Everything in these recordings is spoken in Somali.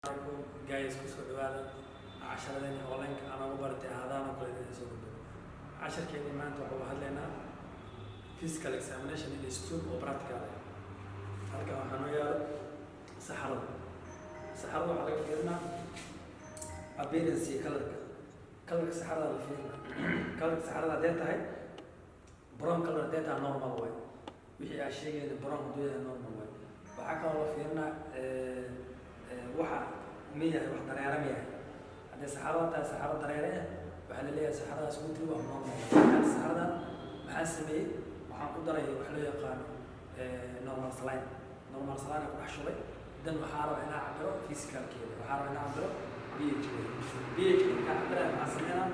Calaykum guys, kusoo dhawaada casharadeenii online-ka aan ugu baratay aadaan oo kale idin soo gudbo. Casharkeenii maanta waxaa uga hadlaynaa physical examination in stool oo practical ah. Halkan waxaa noo yaalo saxarada. Saxarada waxaa laga fiirinaa appearance iyo colorka. Colorka saxarada la fiirinaa. Colorka saxarada haddee tahay brown color, haddee tahay normal waay. Wixii aa sheegayna brown hadduu yahay, normal waay. Waxaa kaloo la fiirinaa waxa ma yahay wax dareere ma yahay. Haddii saxarada tahay saxaro dareere ah, waxaa la leeyahay saxaradaas watery waa normal. Hadda saxaradan maxaa sameeyey? Waxaan ku daray wax loo yaqaano normal saline. Normal saline aan ku dhex shubay. Dan waxaa rabaa inaa cabiro physicalkeeda, waxaa rabaa inaa cabiro pH-keeda. pH markaa cabiraya, maxaa sameynaa?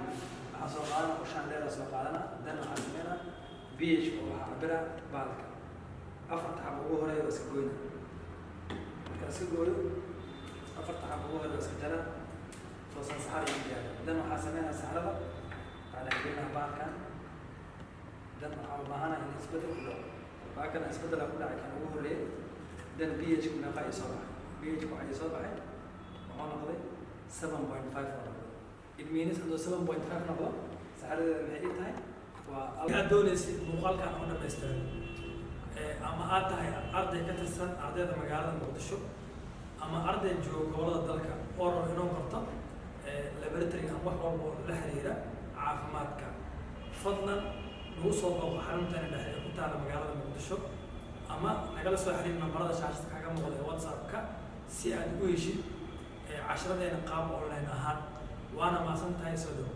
Waxaa soo qaadana ushaan dheera soo qaadana. Dan waxaa sameynaa pH oo waxaa cabiraa baalka afarta xabo ugu horeeya waa iska goyna. Markaan iska gooyo afarta xabo ugu horeeya, waa iska jaraa toosan saxar iyo diyaar. Dan waxaa sameynaa saxarada waxaa dhex gelinaa baalkan. Dan waxaa u baahanaa in isbedel ku dhaco. Waa kana, isbedela ku dhacay kan ugu horeeyay. Dan pH ku meeqa ii soo baxay? pH ku waxaa ii soo baxay, wuxuu noqday 7.5 oo noqday. It means hadduu 7.5 noqdo, saxaradeeda maxay ii tahay? Waa aad doonaysid muuqaalkan oo dhammaystiran ama aad tahay arday ka tirsan ardayda magaalada Muqdisho ama arday jooga gobollada dalka oo rabo inuu barto laboratory ama wax walba oo la xiriira caafimaadka, fadlan nagu soo booqo xaruntani dhexe ee ku taala magaalada Muqdisho ama nagala soo xiriir nambarada shaashada kaga muuqda ee WhatsApp-ka si aad u heshid casharadeena qaab online ahaan. Waana mahadsan tahay, soo dhow.